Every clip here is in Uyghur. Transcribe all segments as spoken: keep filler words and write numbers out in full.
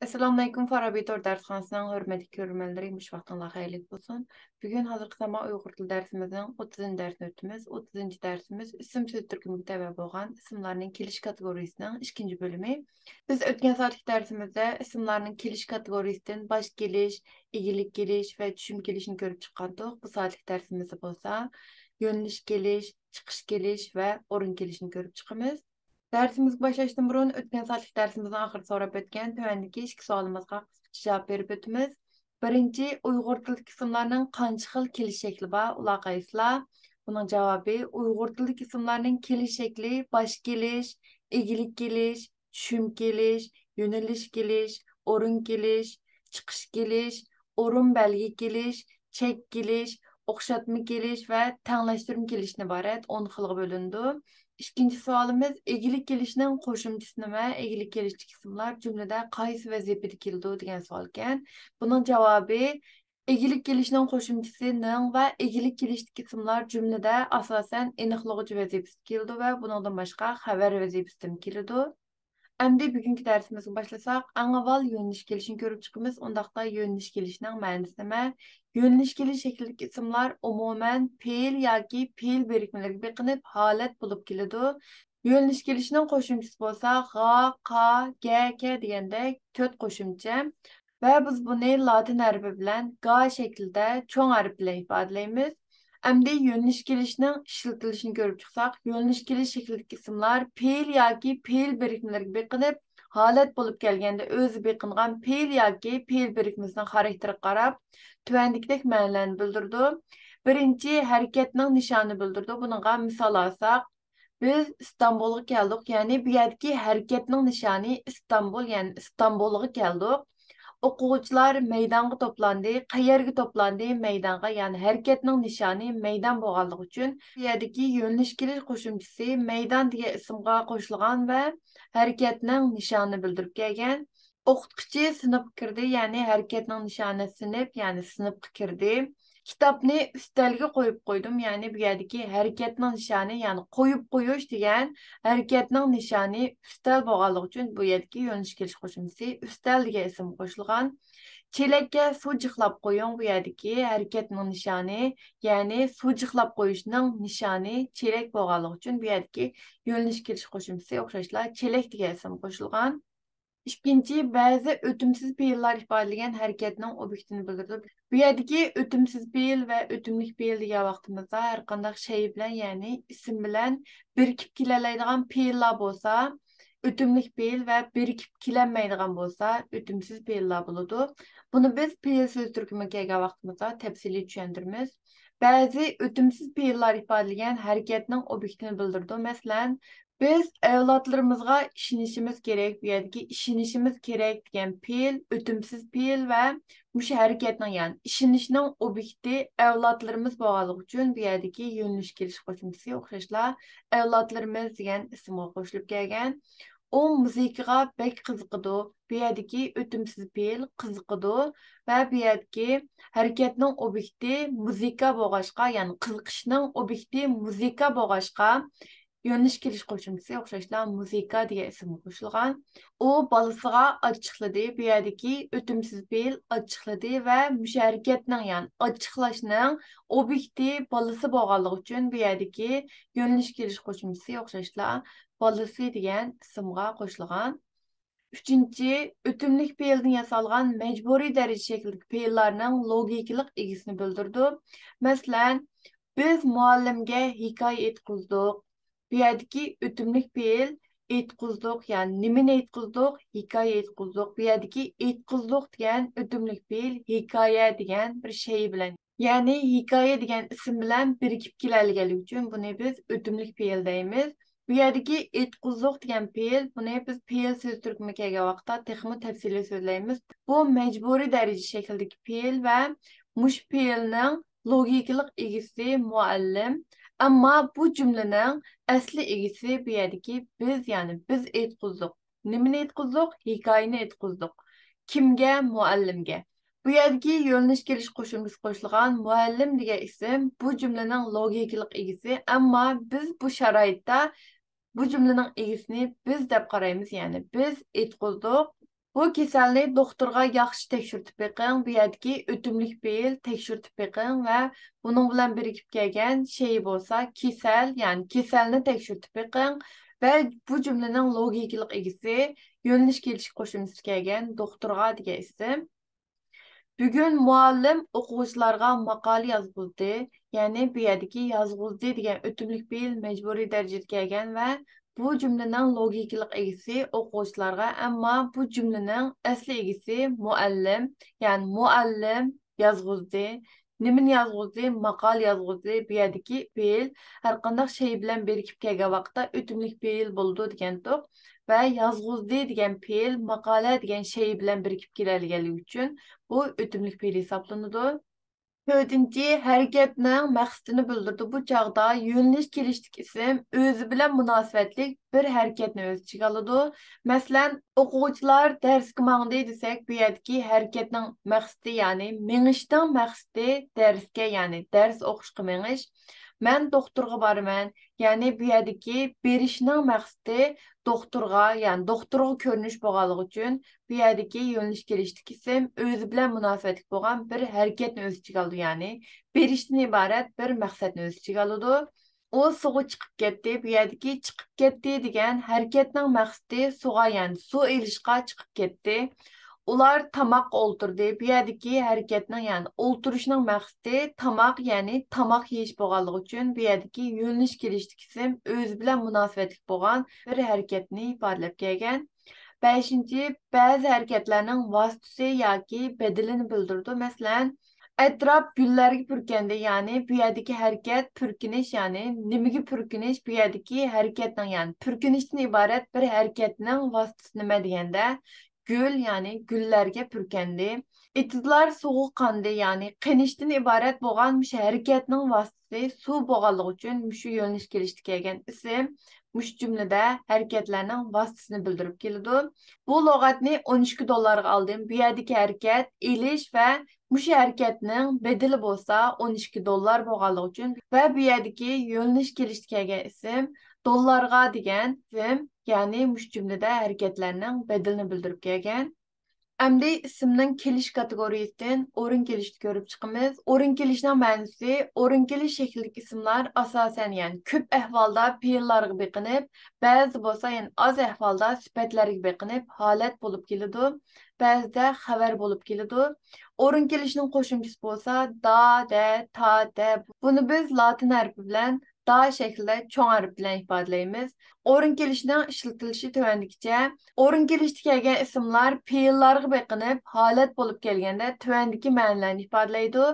ئەسسالامۇئەلەيكۇم، فارابى تور دەرسخانىسىنىڭ ھۆرمەتلىك كۆرۈرمەنلىرى، مۇشۇ ۋاقتىڭلار خەيرلىك بولسۇن. بۈگۈن ھازىرقى زامان ئۇيغۇر تىل دەرسىمىزنىڭ ئوتتۇزىنچى دەرسىنى ئۆتىمىز. ئوتتۇزىنچى دەرسىمىز ئىسىم سۆز تۈركۈمىگە تەۋە بولغان ئىسىملارنىڭ كېلىش كاتېگورىيىسىنىڭ ئىككىنچى بۆلۈمى. بىز ئۆتكەن سائەتلىك دەرسىمىزدە ئىسىملارنىڭ كېلىش كاتېگورىيىسىدىن باش كېلىش، ئىگىلىك كېلىش ۋە چۈشۈم كېلىشنى كۆرۈپ چىققانتۇق. بۇ سائەتلىك دەرسىمىزدە بولسا يۆنىلىش كېلىش، چىقىش كېلىش ۋە ئورۇن كېلىشنى كۆرۈپ چىقىمىز. دەرسىمىزگە باشلاشتىن بۇرۇن، ئۆتكەن سائەتلىك دەرسىمىزنىڭ ئاخىرىدا سوراپ ئۆتكەن تۆۋەندىكى ئىككى سوئالىمىزغا قىسقىچە جاۋاب بېرىپ ئۆتىمىز. بىرىنچى، ئۇيغۇر تىلىدىكى ئىسىملارنىڭ قانچە خىل كېلىش شەكلى بار؟ ئۇلار قايسىلار؟ بۇنىڭ جاۋابى، ئۇيغۇر تىلىدىكى ئىسىملارنىڭ كېلىش شەكلى باش كېلىش، ئىگىلىك كېلىش، چۈشۈم كېلىش، يۆنىلىش كېلىش، ئورۇن كېلىش، چىقىش كېلىش، ئورۇن بەلگە كېلىش، چەك كېلىش، ئوخشاتما كېلىش ۋە تەڭلەشتۈرمە كېلىشتىن ئىبارەت ئون خىلغا بۆلۈنىدۇ. ئىككىنچى سوئالىمىز، ئىگىلىك كېلىشنىڭ قوشۇمچىسى نېمە؟ ئىگىلىك كېلىشتىكى ئىسىملار جۈملىدە قايسى ۋەزىپىدە كېلىدۇ؟ دېگەن سوئالكەن. بۇنىڭ جاۋابى، ئىگىلىك كېلىشنىڭ قوشۇمچىسى نىڭ ۋە ئىگىلىك كېلىشتىكى ئىسىملار جۈملىدە ئاساسەن ئېنىقلىغۇچى ۋەزىپىسىدە كېلىدۇ ۋە بۇنىڭدىن باشقا خەۋەر ۋەزىپىسىدىمۇ كېلىدۇ. ئەمدى بۈگۈنكى دەرسىمىزگە باشلىساق، ئەڭ ئاۋۋال يۆنىلىش كېلىشىنى كۆرۈپ چىقىمىز. ئۇنداقتا يۆنىلىش كېلىشنىڭ مەنىسى نېمە؟ يۆنىلىش كېلىش شەكلىدىكى ئىسىملار ئومۇمەن پېئىل ياكى پېئىل بىرىكمىلىرىگە بېقىنىپ ھالەت بولۇپ كېلىدۇ. يۆنىلىش كېلىشنىڭ قوشۇمچىسى بولسا غا، قا، گە، كە دېگەندەك تۆت قوشۇمچە. ۋە بىز بۇنى لاتىن ھەرپى بىلەن گا شەكلىدە چوڭ ھەرپ بىلەن ئىپادىلەيمىز. ئەمدى يۆنىلىش كېلىشنىڭ ئىشلىتىلىشىنى كۆرۈپ چىقساق، يۆنىلىش كېلىش شەكلىدىكى ئىسىملار پېئىل ياكى پېئىل بىرىكمىلىرىگە بېقىنىپ، ھالەت بولۇپ كەلگەندە ئۆزى بېقىنغان پېئىل ياكى پېئىل بىرىكمىسىنىڭ خاراكتېرىگە قاراپ، تۆۋەندىكىدەك مەنىلەرنى بىلدۈرىدۇ. بىرىنچى، ھەرىكەتنىڭ نىشانى بىلدۈرىدۇ. بۇنىڭغا مىسال ئالساق، بىز ئىستانبۇلغا كەلدۇق، يەنى بۇ يەردىكى ھەرىكەتنىڭ نىشانى ئىستانبۇل، يەنى ئىستانبۇلغا كەلدۇق. ئوقۇغۇچىلار مەيدانغا توپلاندى. قەيەرگە توپلاندى؟ مەيدانغا، يەنى ھەرىكەتنىڭ نىشانى مەيدان بولغانلىقى ئۈچۈن، بۇ يەردىكى يۆنىلىش كېلىش قوشۇمچىسى مەيدان دېگەن ئىسىمغا قوشۇلغان ۋە ھەرىكەتنىڭ نىشانىنى بىلدۈرۈپ كەلگەن. ئوقۇتقۇچى سىنىپقا كىردى، يەنى ھەرىكەتنىڭ نىشانى سىنىپ، يەنى سىنىپقا كىردى. كىتابنى ئۈستەلگە قويۇپ قويدۇم، يەنى بۇ يەردىكى ھەرىكەتنىڭ نىشانى، يەنى قويۇپ قويۇش دېگەن ھەرىكەتنىڭ نىشانى ئۈستەل بولغانلىقى ئۈچۈن، بۇ يەردىكى يۆنىلىش كېلىش قوشۇمچىسى ئۈستەل دېگەن ئىسىم قوشۇلغان. چېلەككە سۇ جىقلاپ قويۇڭ، بۇ يەردىكى ھەرىكەتنىڭ نىشانى، يەنى سۇ جىقلاپ قويۇشنىڭ نىشانى چېلەك بولغانلىقى ئۈچۈن، بۇ يەردىكى يۆنىلىش كېلىش قوشۇمچىسى ئوخشاشلا چېلەك دېگەن ئىسىم قوشۇلغان. ئىككىنچى، بەزى ئۆتۈمسىز پېئىللار ئىپادىلىگەن ھەرىكەتنىڭ ئوبيېكتىنى بىلدۈرىدۇ. بۇ يەردىكى ئۆتۈمسىز پېئىل ۋە ئۆتۈملۈك پېئىل دېگەن ۋاقتىمىزدا ھەرقانداق شەيئى بىلەن، يەنى ئىسىم بىلەن بىرىكىپ كېلەلەيدىغان پېئىللار بولسا، ئۆتۈملۈك پېئىل ۋە بىرىكىپ كېلەلمەيدىغان بولسا، ئۆتۈمسىز پېئىللار بولىدۇ. بۇنى بىز پېئىل سۆز تۈركۈمىگە كەلگەن ۋاقتىمىزدا تەپسىلىي چۈشەندۈرىمىز. بەزى ئۆتۈمسىز پېئىللار ئىپادىلىگەن ھەرىكەتنىڭ ئوبيېكتىنى بىلدۈرىدۇ. مەسىلەن، بىز ئەۋلادلىرىمىزغا ئىشىنىشىمىز كېرەك. بۇ يەردىكى ئىشىنىشىمىز كېرەك دېگەن پېئىل ئۆتۈمسىز پېئىل ۋە مۇشۇ ھەرىكەتنىڭ، يەنى ئىشىنىشنىڭ ئوبيېكتى ئەۋلادلىرىمىز بولغانلىقى ئۈچۈن، بۇ يەردىكى يۆنىلىش كېلىش قوشۇمچىسى ئوخشاشلا ئەۋلادلىرىمىز دېگەن ئىسىمغا قوشۇلۇپ كەلگەن. ئۇ مۇزىكىغا بەك قىزىقىدۇ. بۇ يەردىكى ئۆتۈمسىز پېئىل قىزىقىدۇ ۋە بۇ يەردىكى ھەرىكەتنىڭ ئوبيېكتى مۇزىكا بولغاچقا، يەنى قىزىقىشنىڭ ئوبيېكتى مۇزىكا بولغاچقا، يۆنىلىش كېلىش قوشۇمچىسى ئوخشاشلا مۇزىكا دېگەن ئىسىمغا قوشۇلغان. ئۇ بالىسىغا ئاچچىقلىدى. بۇ يەردىكى ئۆتۈمسىز پېئىل ئاچچىقلىدى ۋە مۇشۇ ھەرىكەتنىڭ، يەنى ئاچچىقلاشنىڭ ئوبيېكتى بالىسى بولغانلىقى ئۈچۈن، بۇ يەردىكى يۆنىلىش كېلىش قوشۇمچىسى ئوخشاشلا بالىسى دېگەن ئىسىمغا قوشۇلغان. ئۈچىنچى، ئۆتۈملۈك پېئىلدىن ياسالغان مەجبۇرىي دەرىجە شەكلىدىكى پېئىللارنىڭ لوگىكىلىق ئىگىسىنى بىلدۈرىدۇ. مەسىلەن، بىز مۇئەللىمگە ھېكايە ئېيتقۇزدۇق. بۇ يەردىكى ئۆتۈملۈك پېئىل ئېيتقۇزدۇق، يەنى نېمىنى ئېيتقۇزدۇق؟ ھېكايە ئېيتقۇزدۇق. بۇ يەردىكى ئېيتقۇزدۇق دېگەن ئۆتۈملۈك پېئىل ھېكايە دېگەن بىر شەيئى بىلەن، يەنى ھېكايە دېگەن ئىسىم بىلەن بىرىكىپ كېلەلىگەنلىكى ئۈچۈن بۇنى بىز ئۆتۈملۈك پېئىل دەيمىز. بۇ يەردىكى ئېيتقۇزدۇق دېگەن پېئىل، بۇنى بىز پېئىل سۆز تۈركۈمىگە كەلگەن ۋاقىتتا تېخىمۇ تەپسىلىي سۆزلەيمىز. بۇ مەجبۇرىي دەرىجە شەكلىدىكى پېئىل ۋە مۇشۇ پېئىلنىڭ لوگىكىلىق ئىگىسى مۇئەللىم. ئەمما بۇ جۈملىنىڭ ئەسلى ئىگىسى بۇ يەردىكى بىز، يەنى بىز ئېيتقۇزدۇق. نېمىنى ئېيتقۇزدۇق؟ ھېكايىنى ئېيتقۇزدۇق. كىمگە؟ مۇئەللىمگە. بۇ يەردىكى يۆنىلىش كېلىش قوشۇمچىسى قوشۇلغان مۇئەللىم دېگەن ئىسىم بۇ جۈملىنىڭ لوگىكىلىق ئىگىسى، ئەمما بىز بۇ شارائىتتا بۇ جۈملىنىڭ ئىگىسىنى بىز دەپ قارايمىز، يەنى بىز ئېيتقۇزدۇق. بۇ كېسەلنى دوختۇرغا ياخشى تەكشۈرتۈپ بېقىڭ، بۇ يەردىكى ئۆتۈملۈك پېئىل تەكشۈرتۈپ بېقىڭ ۋە بۇنىڭ بىلەن بىرىكىپ كەلگەن شەيئى بولسا كېسەل، يەنى كېسەلنى تەكشۈرتۈپ بېقىڭ ۋە بۇ جۈملىنىڭ لوگىكىلىق ئىگىسى يۆنىلىش كېلىشلىك قوشۇمچىسى كەلگەن دوختۇرغا دېگەن ئىسىم. بۈگۈن مۇئەللىم ئوقۇغۇچىلارغا ماقالە يازغۇزدى، يەنى بۇ يەردىكى يازغۇزدى دېگەن ئۆتۈملۈك پېئىل مەجبۇرىي دەرىجىدە كەلگەن ۋە بۇ جۈملىنىڭ لوگىكىلىق ئىگىسى ئوقۇغۇچىلارغا، ئەمما بۇ جۈملىنىڭ ئەسلى ئىگىسى مۇئەللىم، يەنى مۇئەللىم يازغۇزدى. نېمىنى يازغۇزدى؟ ماقالە يازغۇزدى. بۇ يەردىكى پېئىل ھەرقانداق شەيئى بىلەن بىرىكىپ كەلگەن ۋاقىتتا ئۆتۈملۈك پېئىل بولىدۇ دېگەنتۇق. ۋە يازغۇزدى دېگەن پېئىل ماقالە دېگەن شەيئى بىلەن بىرىكىپ كېلەلىگەنلىكى ئۈچۈن بۇ ئۆتۈملۈك پېئىل ھېسابلىنىدۇ. تۆتىنچى، ھەرىكەتنىڭ مەقسىتىنى بىلدۈرىدۇ. بۇ چاغدا يۆنىلىش كېلىشلىك ئىسىم ئۆزى بىلەن مۇناسىۋەتلىك بىر ھەرىكەتنى ئۆز ئىچىگە ئالىدۇ. مەسىلەن، ئوقۇغۇچىلار دەرسكە ماڭدى دېسەك، بۇ يەردىكى ھەرىكەتنىڭ مەقسىتى، يەنى مېڭىشنىڭ مەقسىتى دەرسكە، يەنى دەرس ئوقۇشقا مېڭىش. مەن دوختۇرغا بارىمەن، يەنى بۇ يەردىكى بېرىشنىڭ مەقسىتى دوختۇرغا، يەنى دوختۇرغا كۆرۈنۈش بولغانلىقى ئۈچۈن، بۇ يەردىكى يۆنىلىش كېلىشلىك ئىسىم ئۆزى بىلەن مۇناسىۋەتلىك بولغان بىر ھەرىكەتنى ئۆز ئىچىگە ئالىدۇ، يەنى بېرىشتىن ئىبارەت بىر مەقسەتنى ئۆز ئىچىگە ئالىدۇ. ئۇ سۇغا چىقىپ كەتتى. بۇ يەردىكى چىقىپ كەتتى دېگەن ھەرىكەتنىڭ مەقسىتى سۇغا، يەنى سۇ ئېلىشقا چىقىپ كەتتى. ئۇلار تاماققا ئولتۇردى. بۇ يەردىكى ھەرىكەتنىڭ، يەنى ئولتۇرۇشنىڭ مەقسىتى تاماق، يەنى تاماق يېيىش بولغانلىقى ئۈچۈن، بۇ يەردىكى يۆنىلىش كېلىشلىك ئىسىم ئۆزى بىلەن مۇناسىۋەتلىك بولغان بىر ھەرىكەتنى ئىپادىلەپ كەلگەن. بەشىنچى، بەزى ھەرىكەتلەرنىڭ ۋاسىتىسى ياكى بەدىلىنى بىلدۈرىدۇ. مەسىلەن، ئەتراپ گۈللەرگە پۈركەندى، يەنى بۇ يەردىكى ھەرىكەت پۈركىنىش، يەنى نېمىگە پۈركىنىش؟ بۇ يەردىكى ھەرىكەتنىڭ، يەنى پۈركىنىشتىن ئىبارەت بىر ھەرىكەتنىڭ ۋاسىتىسى نېمە دېگەندە، گۈل، يەنى گۈللەرگە پۈركەندى. ئېتىزلار سۇغا قاندى، يەنى قېنىشتىن ئىبارەت بولغان مۇشۇ ھەرىكەتنىڭ ۋاسىتىسى سۇ بولغانلىقى ئۈچۈن، مۇشۇ يۆنىلىش كېلىشتە كەلگەن ئىسىم مۇشۇ جۈملىدە ھەرىكەتلەرنىڭ ۋاسىتىسىنى بىلدۈرۈپ كېلىدۇ. بۇ لۇغەتنى ئون ئىككى دوللارغا ئالدىم. بۇ يەردىكى ھەرىكەت ئېلىش ۋە مۇشۇ ھەرىكەتنىڭ بەدىلى بولسا ئون ئىككى دوللار بولغانلىقى ئۈچۈن ۋە بۇ يەردىكى يۆنىلىش كېلىشتە كەلگەن ئىسىم دوللارغا دېگەن ئىسىم، يەنى مۇشۇ جۈملىدە ھەرىكەتلەرنىڭ بەدىلىنى بىلدۈرۈپ كەلگەن. ئەمدى ئىسىمنىڭ كېلىش كاتېگورىيىسىدىن ئورۇن كېلىشنى كۆرۈپ چىقىمىز. ئورۇن كېلىشنىڭ مەنىسى، ئورۇن كېلىش شەكلىدىكى ئىسىملار ئاساسەن، يەنى كۆپ ئەھۋالدا پېئىللارغا بېقىنىپ، بەزىدە بولسا يەنە ئاز ئەھۋالدا سۈپەتلەرگە بېقىنىپ ھالەت بولۇپ كېلىدۇ، بەزىدە خەۋەر بولۇپ كېلىدۇ. ئورۇن كېلىشنىڭ قوشۇمچىسى بولسا دا، دە، تا، دە. بۇنى بىز لاتىن ھەرپى بىلەن دا شەكلىدە چوڭ ھەرپ بىلەن ئىپادىلەيمىز. ئورۇن كېلىشنىڭ ئىشلىتىلىشى تۆۋەندىكىچە. ئورۇن كېلىشتە كەلگەن ئىسىملار پېئىللارغا بېقىنىپ ھالەت بولۇپ كەلگەندە تۆۋەندىكى مەنىلەرنى ئىپادىلەيدۇ.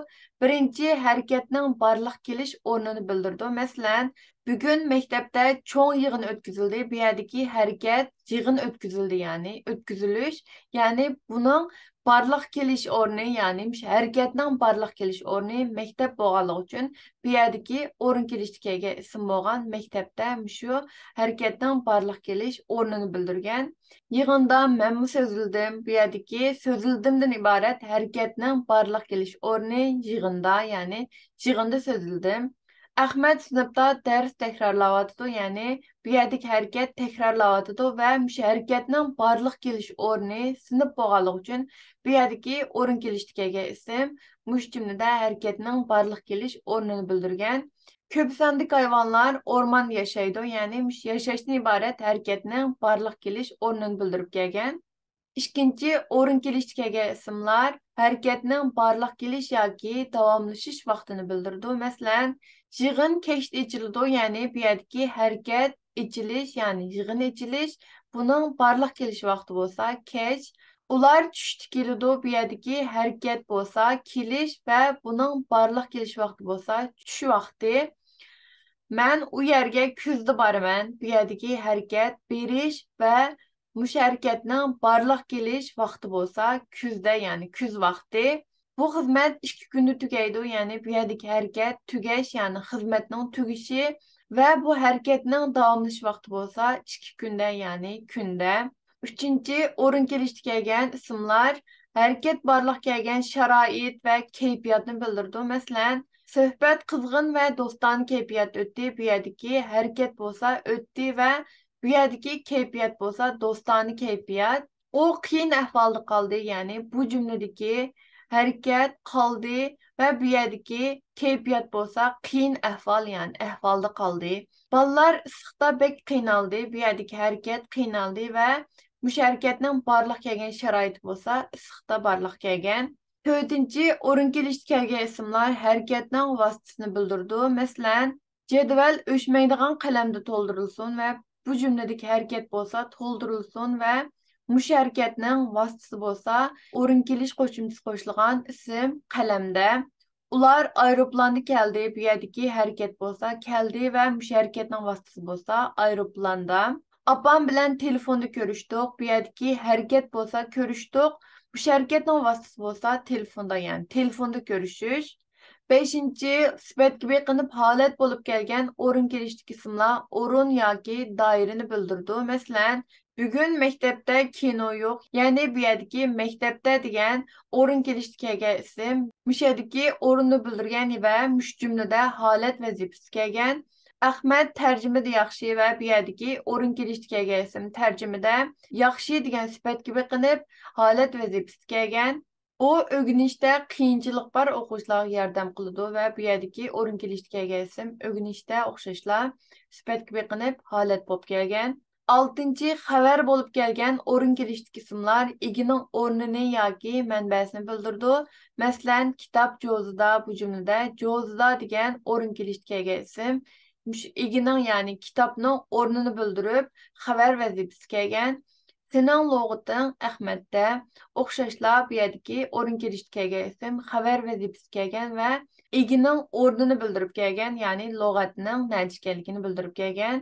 بىرىنچى، ھەرىكەتنىڭ بارلىق كېلىش ئورنىنى بىلدۈرىدۇ. مەسىلەن، بۈگۈن مەكتەپتە چوڭ يىغىن ئۆتكۈزۈلدى. بۇ يەردىكى ھەرىكەت يىغىن ئۆتكۈزۈلدى، يەنى ئۆتكۈزۈلۈش. يەنى بۇنىڭ بارلىق كېلىش ئورنى، يەنى مۇشۇ ھەرىكەتنىڭ بارلىق كېلىش ئورنى مەكتەپ بولغانلىقى ئۈچۈن، بۇ يەردىكى ئورۇن كېلىشتە كەلگەن ئىسىم بولغان مەكتەپتە مۇشۇ ھەرىكەتنىڭ بارلىق كېلىش ئورنىنى بىلدۈرگەن. يىغىندا مەنمۇ سۆزلىدىم. بۇ يەردىكى سۆزلىدىمدىن ئىبارەت ھەرىكەتنىڭ بارلىق كېلىش ئورنى يىغىندا، يەنى يىغىندا سۆزلىدىم. ئەخمەت سىنىپتا دەرس تەكرارلاۋاتىدۇ، يەنى بۇ يەردىكى ھەرىكەت تەكرارلاۋاتىدۇ ۋە مۇشۇ ھەرىكەتنىڭ بارلىق كېلىش ئورنى سىنىپ بولغانلىقى ئۈچۈن، بۇ يەردىكى ئورۇن كېلىشتە كەلگەن ئىسىم مۇشۇ جۈملىدە ھەرىكەتنىڭ بارلىق كېلىش ئورنىنى بىلدۈرگەن. كۆپ ساندىكى ھايۋانلار ئورماندا ياشايدۇ، يەنى مۇشۇ ياشاشتىن ئىبارەت ھەرىكەتنىڭ بارلىق كېلىش ئورنىنى بىلدۈرۈپ كەلگەن. ئىككىنچى، ئورۇن كېلىشتە كەلگەن ئىسىملار ھەرىكەتنىڭ بارلىق كېلىش ياكى داۋاملىشىش ۋاقتىنى بىلدۈرىدۇ. مەسىلەن، يىغىن كەچتە ئېچىلىدۇ، يەنى بۇ يەردىكى ھەرىكەت ئېچىلىش، يەنى يىغىن ئېچىلىش، بۇنىڭ بارلىق كېلىش ۋاقتى بولسا كەچ. ئۇلار چۈشتە كېلىدۇ، بۇ يەردىكى ھەرىكەت بولسا كېلىش ۋە بۇنىڭ بارلىق كېلىش ۋاقتى بولسا چۈش ۋاقتى. مەن ئۇ يەرگە كۈزدە بارىمەن، بۇ يەردىكى ھەرىكەت بېرىش ۋە مۇشۇ ھەرىكەتنىڭ بارلىق كېلىش ۋاقتى بولسا كۈزدە، يەنى كۈز ۋاقتى. بۇ خىزمەت ئىككى كۈندە تۈگەيدۇ، يەنى بۇ يەردىكى ھەرىكەت تۈگەش، يەنى خىزمەتنىڭ تۈگىشى ۋە بۇ ھەرىكەتنىڭ داۋاملىشىش ۋاقتى بولسا ئىككى كۈندە، يەنى كۈندە. ئۈچىنچى، ئورۇن كېلىشتە كەلگەن ئىسىملار ھەرىكەت بارلىققا كەلگەن شارائىت ۋە كەيپىياتنى بىلدۈرىدۇ. مەسىلەن، سۆھبەت قىزغىن ۋە دوستانە كەيپىيات ئۆتتى. بۇ يەردىكى ھەرىكەت بولسا ئۆتتى ۋە بۇ يەردىكى كەيپىيات بولسا دوستانە كەيپىيات. ئۇ قىيىن ئەھۋالدا قالدى، يەنى بۇ جۈملىدىكى ھەرىكەت قالدى ۋە بۇ يەردىكى كەيپىيات بولسا قىيىن ئەھۋال، يەنى ئەھۋالدا قالدى. بالىلار ئىسسىقتا بەك قىينالدى. بۇ يەردىكى ھەرىكەت قىينالدى ۋە مۇشۇ ھەرىكەتنىڭ بارلىققا كەلگەن شارائىتى بولسا ئىسسىقتا بارلىققا كەلگەن. تۆتىنچى، ئورۇن كېلىشتە كەلگەن ئىسىملار ھەرىكەتنىڭ ۋاسىتىسىنى بىلدۈرىدۇ. مەسىلەن، جەدۋەل ئۆچمەيدىغان قەلەمدە تولدۇرۇلسۇن ۋە بۇ جۈملىدىكى ھەرىكەت بولسا تولدۇرۇلسۇن ۋە مۇشۇ ھەرىكەتنىڭ ۋاسىتىسى بولسا ئورۇن كېلىش قوشۇمچىسى قوشۇلغان ئىسىم قەلەمدە. ئۇلار ئايروپىلاندا كەلدى. بۇ يەردىكى ھەرىكەت بولسا كەلدى ۋە مۇشۇ ھەرىكەتنىڭ ۋاسىتىسى بولسا ئايروپىلاندا. ئاپام بىلەن تېلېفوندا كۆرۈشتۇق. بۇ يەردىكى ھەرىكەت بولسا كۆرۈشتۇق. مۇشۇ ھەرىكەتنىڭ ۋاسىتىسى بولسا تېلېفوندا، يەنى تېلېفوندا كۆرۈشۈش. بەشىنچى، سۈپەتكە بېقىنىپ ھالەت بولۇپ كەلگەن ئورۇن كېلىشتىكى ئىسىملار ئورۇن ياكى دائىرىنى بىلدۈرىدۇ. مەسىلەن، بۈگۈن مەكتەپتە كىنو يوق. يەنى بۇ يەردىكى مەكتەپتە دېگەن ئورۇن كېلىشتە كەلگەن ئىسىم. مۇشۇ يەردىكى ئورۇننى بىلدۈرگەن ۋە مۇشۇ جۈملىدە ھالەت ۋەزىپىسىدە كەلگەن. ئەخمەت تەرجىمىدە ياخشى ۋە بۇ يەردىكى ئورۇن كېلىشتە كەلگەن ئىسىم تەرجىمىدە ياخشى دېگەن سۈپەتكە بېقىنىپ ھالەت ۋەزىپىسىدە كەلگەن. ئۇ ئۆگىنىشتە قىيىنچىلىق بار ئوقۇغۇچىلارغا ياردەم قىلىدۇ ۋە بۇ يەردىكى ئورۇن كېلىشتە كەلگەن ئىسىم ئۆگىنىشتە ئوخشاشلا سۈپەتكە بېقىنىپ ھالەت بولۇپ كەلگەن. ئالتىنچى، خەۋەر بولۇپ كەلگەن ئورۇن كېلىشتىكى ئىسىملار ئىگىنىڭ ئورنىنى ياكى مەنبەسىنى بىلدۈرىدۇ. مەسىلەن، كىتاب جوزىدا، بۇ جۈملىدە جوزىدا دېگەن ئورۇن كېلىشتە كەلگەن ئىسىم مۇشۇ ئىگىنىڭ، يەنى كىتابنىڭ ئورنىنى بىلدۈرۈپ، خەۋەر ۋەزىپىسى كەلگەن. سېنىڭ لۇغىتىڭ ئەخمەتتە. ئوخشاشلا بۇ يەردىكى ئورۇن كېلىشتە كەلگەن ئىسىم خەۋەر ۋەزىپىسى كەلگەن ۋە ئىگىنىڭ ئورنىنى بىلدۈرۈپ كەلگەن، يەنى لۇغەتنىڭ نەدە ئىكەنلىكىنى بىلدۈرۈپ كەلگەن.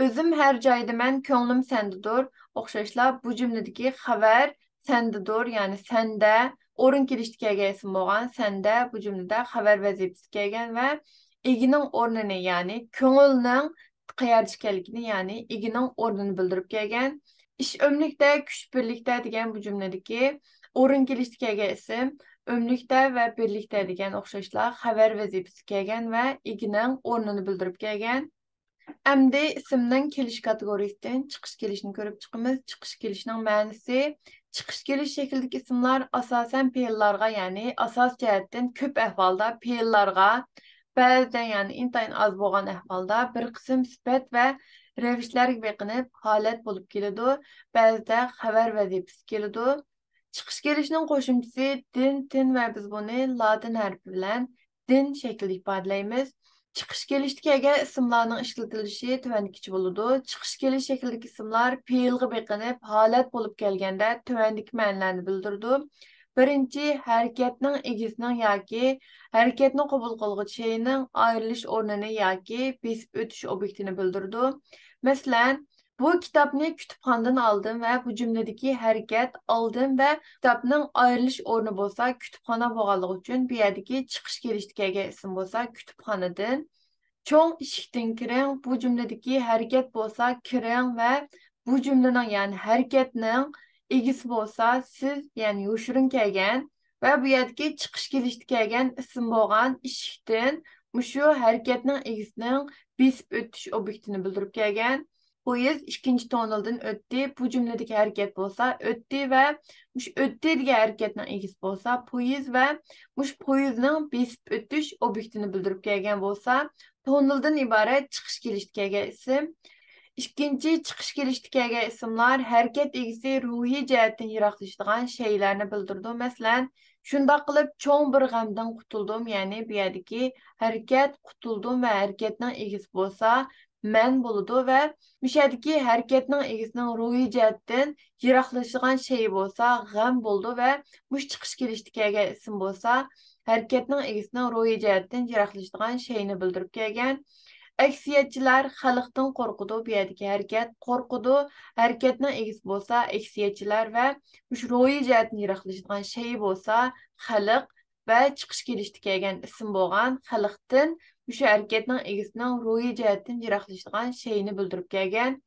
ئۆزۈم ھەر جايدىمەن، كۆڭلۈم سەندىدۇر. ئوخشاشلا بۇ جۈملىدىكى خەۋەر سەندىدۇر، يەنى سەندە ئورۇن كېلىشتە كەلگەن ئىسىم بولغان سەندە بۇ جۈملىدە خەۋەر ۋەزىپىسى كەلگەن ۋە ئىگىنىڭ ئورنىنى، يەنى كۆڭۈلنىڭ قەيەردە ئىكەنلىكىنى، يەنى ئىگىنىڭ ئورنىنى بىلدۈرۈپ كەلگەن. ئىش ئۆملۈكتە، كۈچ بىرلىكتە دېگەن بۇ جۈملىدىكى ئورۇن كېلىشتە كەلگەن ئىسىم ئۆملۈكتە ۋە بىرلىكتە دېگەن ئوخشاشلا خەۋەر ۋەزىپىسى كەلگەن ۋە ئىگىنىڭ ئورنىنى بىلدۈرۈپ كەلگەن. ئەمدى ئىسىمنىڭ كېلىش كاتېگورىيىسىدىن چىقىش كېلىشنى كۆرۈپ چىقىمىز. چىقىش كېلىشنىڭ مەنىسى، چىقىش كېلىش شەكلىدىكى ئىسىملار ئاساسەن پېئىللارغا، يەنى ئاساس جەھەتتىن كۆپ ئەھۋالدا پېئىللارغا، بەزىدە، يەنى ئىنتايىن ئاز بولغان ئەھۋالدا بىر قىسىم سۈپەت ۋە رەۋىشلەرگە بېقىنىپ ھالەت بولۇپ كېلىدۇ، بەزىدە خەۋەر ۋەزىپىسى كېلىدۇ. چىقىش كېلىشنىڭ قوشۇمچىسى دىن، تىن ۋە بىز بۇنى لاتىن ھەرپى بىلەن دىن شەكلىدە ئىپادىلەيمىز. چىقىش كېلىشتە كەلگەن ئىسىملارنىڭ ئىشلىتىلىشى تۆۋەندىكىچە بولىدۇ. چىقىش كېلىش شەكلىدىكى ئىسىملار پېئىلغا بېقىنىپ ھالەت بولۇپ كەلگەندە تۆۋەندىكى مەنىلەرنى بىلدۈرىدۇ. بىرىنچى، ھەرىكەتنىڭ ئىگىسىنىڭ ياكى ھەرىكەتنى قوبۇل قىلغۇچى شەينىڭ ئايرىلىش ئورنىنى ياكى بېسىپ ئۆتۈش ئوبيېكتىنى بىلدۈرىدۇ. مەسىلەن، بۇ كىتابنى كۇتۇپخانىدىن ئالدىم ۋە بۇ جۈملىدىكى ھەرىكەت ئالدىم ۋە كىتابنىڭ ئايرىلىش ئورنى بولسا كۇتۇپخانا بولغانلىقى ئۈچۈن بۇ يەردىكى چىقىش كېلىشتە كەلگەن ئىسىم بولسا كۇتۇپخانىدىن. چوڭ ئىشىكتىن كىرىڭ، بۇ جۈملىدىكى ھەرىكەت بولسا كىرىڭ ۋە بۇ جۈملىنىڭ، يەنى ھەرىكەتنىڭ ئىگىسى بولسا سىز، يەنى يوشۇرۇن كەلگەن ۋە بۇ يەردىكى چىقىش كېلىشتە كەلگەن ئىسىم بولغان ئىشىكتىن مۇشۇ ھەرىكەتنىڭ ئىگىسىنىڭ بېسىپ ئۆتۈش ئوبيېكتىنى بىلدۈرۈپ كەلگەن. پويىز ئىككىنچى توننېلدىن ئۆتتى. بۇ جۈملىدىكى ھەرىكەت بولسا ئۆتتى ۋە مۇشۇ ئۆتتى دېگەن ھەرىكەتنىڭ ئىگىسى بولسا پويىز ۋە مۇشۇ پويىزنىڭ بېسىپ ئۆتۈش ئوبيېكتىنى بىلدۈرۈپ كەلگەن بولسا، توننېلدىن ئىبارەت چىقىش كېلىشتە كەلگەن ئىسىم. ئىككىنچى، چىقىش كېلىشتە كەلگەن ئىسىملار ھەرىكەت ئىگىسى روھىي جەھەتتىن يىراقلىشىدىغان شەيلەرنى بىلدۈرىدۇ. مەسىلەن، شۇنداق قىلىپ چوڭ بىر غەمدىن قۇتۇلدۇم، يەنى بۇ يەردىكى ھەرىكەت قۇتۇلدۇم ۋە ھەرىكەتنىڭ ئىگىسى بولسا مەن بولىدۇ ۋە مۇشۇ يەردىكى ھەرىكەتنىڭ ئىگىسىنىڭ روھىي جەھەتتىن يىراقلىشىدىغان شەيئى بولسا غەم بولىدۇ ۋە مۇشۇ چىقىش كېلىشتە كەلگەن ئىسىم بولسا ھەرىكەتنىڭ ئىگىسىنىڭ روھىي جەھەتتىن يىراقلىشىدىغان شەيئىنى بىلدۈرۈپ كەلگەن. ئەكسىيەتچىلەر خەلقتىن قورقىدۇ، بۇ يەردىكى ھەرىكەت قورقىدۇ، ھەرىكەتنىڭ ئىگىسى بولسا ئەكسىيەتچىلەر ۋە مۇشۇ روھىي جەھەتتىن يىراقلىشىدىغان شەيئى بولسا خەلق ۋە چىقىش كېلىشتە كەلگەن ئىسىم بولغان خەلقتىن مۇشۇ ھەرىكەتنىڭ ئىگىسىنىڭ روھىي جەھەتتىن يىراقلىشىدىغان شەيئىنى بىلدۈرۈپ كەلگەن.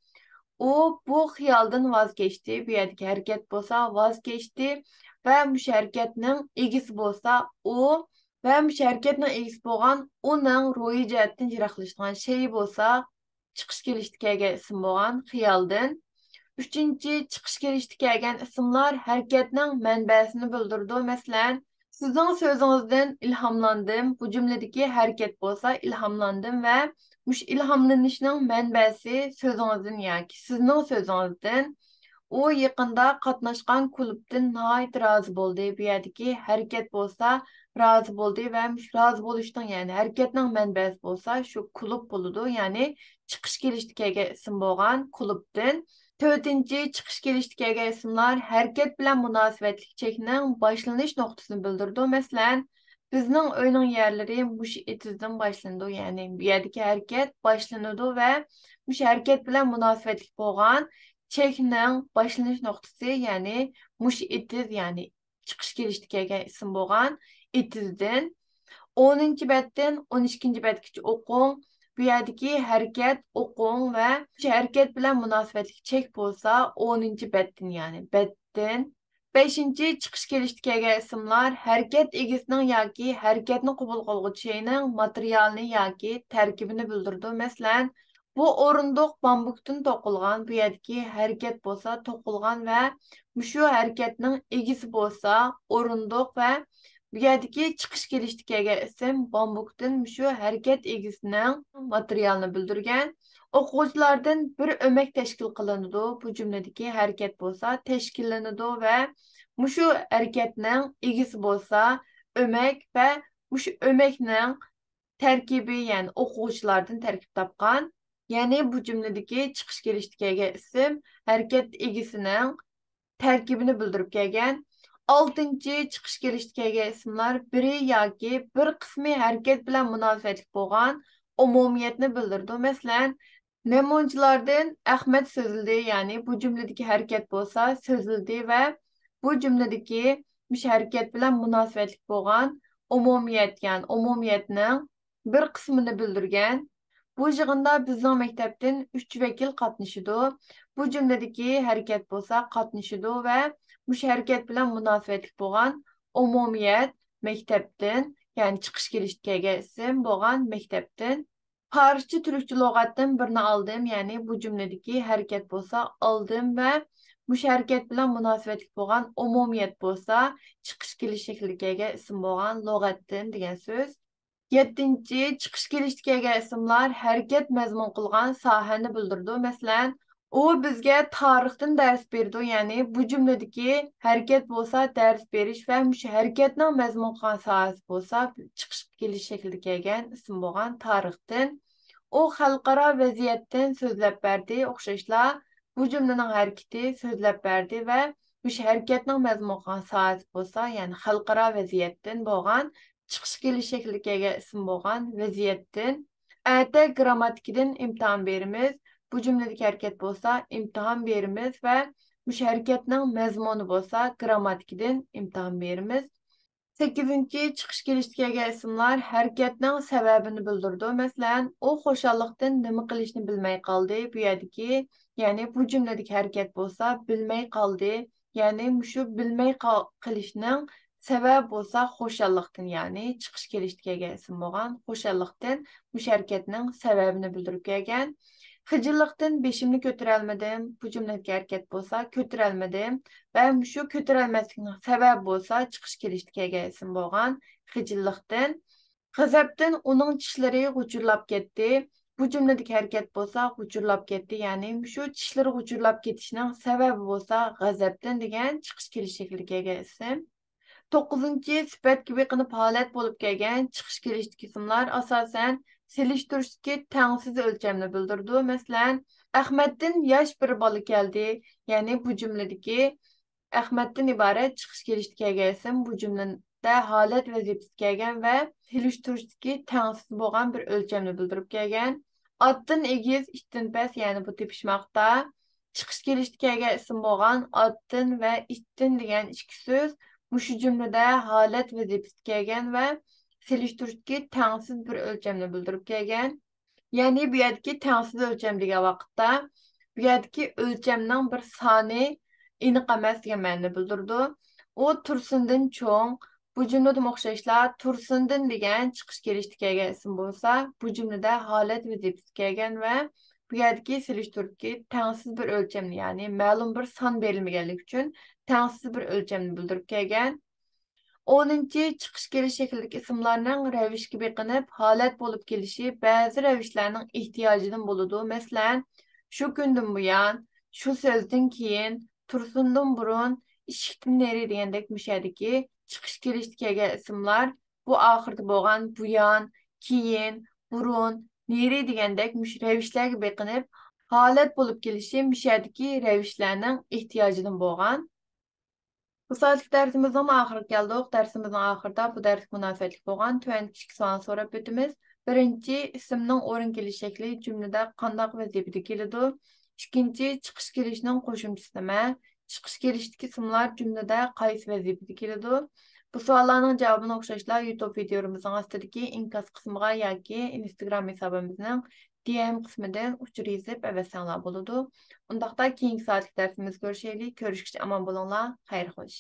ئۇ بۇ خىيالدىن ۋاز كەچتى، بۇ يەردىكى ھەرىكەت بولسا ۋاز كەچتى ۋە مۇشۇ ھەرىكەتنىڭ ئىگىسى بولسا ئۇ ۋە مۇشۇ ھەرىكەتنىڭ ئىگىسى بولغان ئۇنىڭ روھىي جەھەتتىن يىراقلىشىدىغان شەيئى بولسا، چىقىش كېلىشىدە كەلگەن ئىسىم بولغان خىيالدىن. ئۈچىنچى چىقىش كېلىشىدە كەلگەن ئىسىملار ھەرىكەتنىڭ مەنبەسىنى بىلدۈرىدۇ. مەسىلەن، سىزنىڭ سۆزىڭىزدىن ئىلھاملاندىم. بۇ جۈملىدىكى ھەرىكەت بولسا ئىلھاملاندىم ۋە مۇشۇ ئىلھاملىنىشنىڭ مەنبەسى سۆزىڭىزدىن ياكى سىزنىڭ سۆزىڭىزدىن. ئۇ يېقىندا قاتناشقان كۇلۇبتىن ناھايىتى رازى بولدى. بۇ يەردىكى ھەرىكەت بولسا رازى بولدى ۋە مۇشۇ رازى بولۇشنىڭ، يەنى ھەرىكەتنىڭ مەنبەسى بولسا شۇ كۇلۇب بولىدۇ. يەنى چىقىش كېلىشىدە كەلگەن ئىسىم بولغان كۇلۇبتىن. تۆتىنچى چىقىش كېلىشىدە كەلگەن ئىسىملار ھەرىكەت بىلەن مۇناسىۋەتلىك چەكنىڭ باشلىنىش نۇقتىسىنى بىلدۈرىدۇ. مەسىلەن، بىزنىڭ ئۆينىڭ يەرلىرى مۇشۇ ئېتىزدىن باشلىنىدۇ. يەنى بۇ يەردىكى ھەرىكەت باشلىنىدۇ ۋە مۇشۇ ھەرىكەت بىلەن مۇناسىۋەتلىك بولغان چەكنىڭ باشلىنىش نۇقتىسى، يەنى مۇشۇ ئېتىز، يەنى چىقىش كېلىشىدە كەلگەن ئىسىم بولغان ئېتىزدىن. ئونىنچى بەتتىن ئون ئىككىنچى بەتكىچە ئوقۇڭ. بۇ يەردىكى ھەرىكەت ئوقۇڭ ۋە شۇ ھەرىكەت بىلەن مۇناسىۋەتلىك چەك بولسا ئونىنچى بەتتىن، يەنى بەتتىن. بەشىنچى چىقىش كېلىشىدە كەلگەن ئىسىملار ھەرىكەت ئىگىسىنىڭ ياكى ھەرىكەتنى قوبۇل قىلغۇچى شەيئىنىڭ ماتېرىيالىنى ياكى تەركىبىنى بىلدۈرىدۇ. مەسىلەن، بۇ ئورۇندۇق بامبۇكتىن توقۇلغان. بۇ يەردىكى ھەرىكەت بولسا توقۇلغان ۋە مۇشۇ ھەرىكەتنىڭ ئىگىسى بولسا ئورۇندۇق ۋە بۇ يەردىكى چىقىش كېلىشتە كەلگەن ئىسىم بامبۇكتىن مۇشۇ ھەرىكەت ئىگىسىنىڭ ماتېرىيالىنى بىلدۈرگەن. ئوقۇغۇچىلاردىن بىر ئۆمەك تەشكىل قىلىنىدۇ. بۇ جۈملىدىكى ھەرىكەت بولسا تەشكىللىنىدۇ ۋە مۇشۇ ھەرىكەتنىڭ ئىگىسى بولسا ئۆمەك ۋە مۇشۇ ئۆمەكنىڭ تەركىبى، يەنى ئوقۇغۇچىلاردىن تەركىب تاپقان. يەنى بۇ جۈملىدىكى چىقىش كېلىشتە كەلگەن ئىسىم ھەرىكەت ئىگىسىنىڭ تەركىبىنى بىلدۈرۈپ كەلگەن. ئالتىنچى چىقىش كېلىشتە كەلگەن ئىسىملار بىرى ياكى بىر قىسمى ھەرىكەت بىلەن مۇناسىۋەتلىك بولغان ئومۇمىيەتنى بىلدۈرىدۇ. مەسىلەن، نەمۇنىچىلاردىن ئەخمەت سۆزلىدى، يەنى بۇ جۈملىدىكى ھەرىكەت بولسا سۆزلىدى ۋە بۇ جۈملىدىكى مۇشۇ ھەرىكەت بىلەن مۇناسىۋەتلىك بولغان ئومۇمىيەت، يەنى ئومۇمىيەتنىڭ بىر قىسمىنى بىلدۈرگەن. بۇ يىغىندا بىزنىڭ مەكتەپتىن ئۈچ ۋەكىل قاتنىشىدۇ. بۇ جۈملىدىكى ھەرىكەت بولسا قاتنىشىدۇ ۋە مۇشۇ ھەرىكەت بىلەن مۇناسىۋەتلىك بولغان ئومۇمىيەت مەكتەپتىن، يەنى چىقىش كېلىشتە كەلگەن ئىسىم بولغان مەكتەپتىن. پارسچە تۈركچە لۇغەتتىن بىرنى ئالدىم، يەنى بۇ جۈملىدىكى ھەرىكەت بولسا ئالدىم ۋە مۇشۇ ھەرىكەت بىلەن مۇناسىۋەتلىك بولغان ئومۇمىيەت بولسا چىقىش كېلىش شەكلىگە كەلگەن ئىسىم بولغان لۇغەتتىن دېگەن سۆز. يەتتىنچى، چىقىش كېلىشتە كەلگەن ئىسىملار ھەرىكەت مەزمۇن قىلغان ساھەنى بىلدۈرىدۇ. مەسىلەن، ئۇ بىزگە تارىختىن دەرس بېرىدۇ، يەنى بۇ جۈملىدىكى ھەرىكەت بولسا دەرس بېرىش ۋە مۇشۇ ھەرىكەتنىڭ مەزمۇن قىلغان ساھەسى بولسا چىقىش كېلىش شەكلىدە كەلگەن ئىسىم بولغان تارىختىن. ئۇ خەلقئارا ۋەزىيەتتىن سۆزلەپ بەردى، ئوخشاشلا بۇ جۈملىنىڭ ھەرىكىتى سۆزلەپ بەردى ۋە مۇشۇ ھەرىكەتنىڭ مەزمۇن قىلغان ساھەسى بولسا، يەنى خەلقئارا ۋەزىيەتتىن بولغان چىقىش كېلىش شەكلىگە كەلگەن ئىسىم بولغان ۋەزىيەتتىن. ئەتە گىرامماتىكىدىن ئىمتىھان بېرىمىز. بۇ جۈملىدىكى ھەرىكەت بولسا ئىمتىھان بېرىمىز ۋە مۇشۇ ھەرىكەتنىڭ مەزمۇنى بولسا گىرامماتىكىدىن ئىمتىھان بېرىمىز. سەككىزىنچى، چىقىش كېلىشتە كەلگەن ئىسىملار ھەرىكەتنىڭ سەۋەبىنى بىلدۈرىدۇ. مەسىلەن، ئۇ خۇشاللىقتىن نېمە قىلىشنى بىلمەي قالدى. بۇ يەردىكى، يەنى بۇ جۈملىدىكى ھەرىكەت بولسا بىلمەي قالدى. يەنى مۇشۇ بىلمەي قا-، قېلىشنىڭ سەۋەبى بولسا خۇشاللىقتىن، يەنى چىقىش كېلىشتە كەلگەن ئىسىم بولغان خۇشاللىقتىن مۇشۇ ھەرىكەتنىڭ سەۋەبىنى بىلدۈرۈپ كەلگەن. خىجىللىقتىن بېشىمنى كۆتۈرەلمىدىم. بۇ جۈملىدىكى ھەرىكەت بولسا كۆتۈرەلمىدىم ۋە مۇشۇ كۆتۈرەلمەسلىكنىڭ سەۋەبى بولسا چىقىش كېلىشتە كەلگەن ئىسىم بولغان خىجىللىقتىن. غەزەپتىن ئۇنىڭ چىشلىرى غۇچۇرلاپ كەتتى. بۇ جۈملىدىكى ھەرىكەت بولسا غۇچۇرلاپ كەتتى، يەنى مۇشۇ چىشلىرى غۇچۇرلاپ كېتىشنىڭ سەۋەبى بولسا غەزەپتىن دېگەن چىقىش كېلىش شەكلىگە كەلگەن ئىسىم. توققۇزىنچى، سۈپەتكە بېقىنىپ ھالەت بولۇپ كەلگەن چىقىش كېلىشتىكى ئىسىملار ئاساسەن سېلىشتۇرۇشتىكى تەڭسىز ئۆلچەمنى بىلدۈرىدۇ. مەسىلەن، ئەخمەتتىن ياش بىر بالا كەلدى، يەنى بۇ جۈملىدىكى ئەخمەتتىن ئىبارەت چىقىش كېلىشتە كەلگەن ئىسىم بۇ جۈملىدە ھالەت ۋەزىپىسىدە كەلگەن ۋە سېلىشتۇرۇشتىكى تەڭسىز بولغان بىر ئۆلچەمنى بىلدۈرۈپ كەلگەن. ئاتتىن ئېگىز، ئىتتىن پەس، يەنى بۇ تېپىشماقتا. چىقىش كېلىشتە كەلگەن ئىسىم بولغان ئاتتىن ۋە ئىتتىن دېگەن ئىككى سۆز مۇشۇ جۈملىدە ھالەت ۋەزىپىسىدە كەلگەن ۋە سېلىشتۇرۇشتىكى تەڭسىز بىر ئۆلچەمنى بىلدۈرۈپ كەلگەن. يەنى بۇ يەردىكى تەڭسىز ئۆلچەم دېگەن ۋاقىتتا، بۇ يەردىكى ئۆلچەمنىڭ بىر سانى ئېنىق ئەمەس دېگەن مەنىنى بىلدۈرىدۇ. ئۇ تۇرسۇندىن چوڭ، بۇ جۈملىدىمۇ ئوخشاشلا تۇرسۇندىن دېگەن چىقىش كېلىشتە كەلگەن ئىسىم بولسا، بۇ جۈملىدە ھالەت ۋەزىپىسىدە كەلگەن ۋە بۇ يەردىكى سېلىشتۇرۇۋېتىش تەڭسىز بىر ئۆلچەمنى، يەنى مەلۇم بىر سان بېرىلمىگەنلىكى ئۈچۈن تەڭسىز بىر ئۆلچەمنى بىلدۈرۈپ كەلگەن. ئونىنچى، چىقىش كېلىش شەكلىدىكى ئىسىملارنىڭ رەۋىشكە بېقىنىپ ھالەت بولۇپ كېلىشى بەزى رەۋىشلەرنىڭ ئېھتىياجىدىن بولىدۇ. مەسىلەن، شۇ كۈندىن بۇيان، شۇ سۆزدىن كېيىن، تۇرسۇندىن بۇرۇن، ئىشىكتىن نېرى دېگەندەك مۇشۇ يەردىكى چىقىش كېلىشتە كەلگەن ئىسىملار بۇ ئاخىرىدا بولغان بۇيان، كېيىن، بۇرۇن، نېرى دېگەندەك مۇشۇ رەۋىشلەرگە بېقىنىپ ھالەت بولۇپ كېلىشى مۇشۇ يەردىكى رەۋىشلەرنىڭ ئېھتىياجىدىن بولغان. بۇ سائەتلىك دەرسىمىزنىڭ ئاخىرىغا كەلدۇق. دەرسىمىزنىڭ ئاخىرىدا بۇ دەرسكە مۇناسىۋەتلىك بولغان تۆۋەندىكى ئىككى سوئالنى سوراپ ئۆتىمىز. بىرىنچى، ئىسىمنىڭ ئورۇن كېلىش شەكلى جۈملىدە قانداق ۋەزىپىدە كېلىدۇ؟ ئىككىنچى، چىقىش كېلىشنىڭ قوشۇمچىسى نېمە؟ چىقىش كېلىشتىكى ئىسىملار جۈملىدە قايسى ۋەزىپىدە كېلىدۇ؟ بۇ سوئاللارنىڭ جاۋابىنى ئوخشاشلا يۇتۇب ۋىدىيولىرىمىزنىڭ ئاستىدىكى ئىنكاس قىسمىغا ياكى ئىنستاگرام ھېسابىمىزنىڭ دى ئېم قىسمىدىن ئۇچۇر يېزىپ ئەۋەتسەڭلار بولىدۇ. ئۇنداقتا كېيىنكى سائەتلىك دەرسىمىزدە كۆرۈشەيلى. كۆرۈشكىچە ئامان بولۇڭلار. خەير خوش.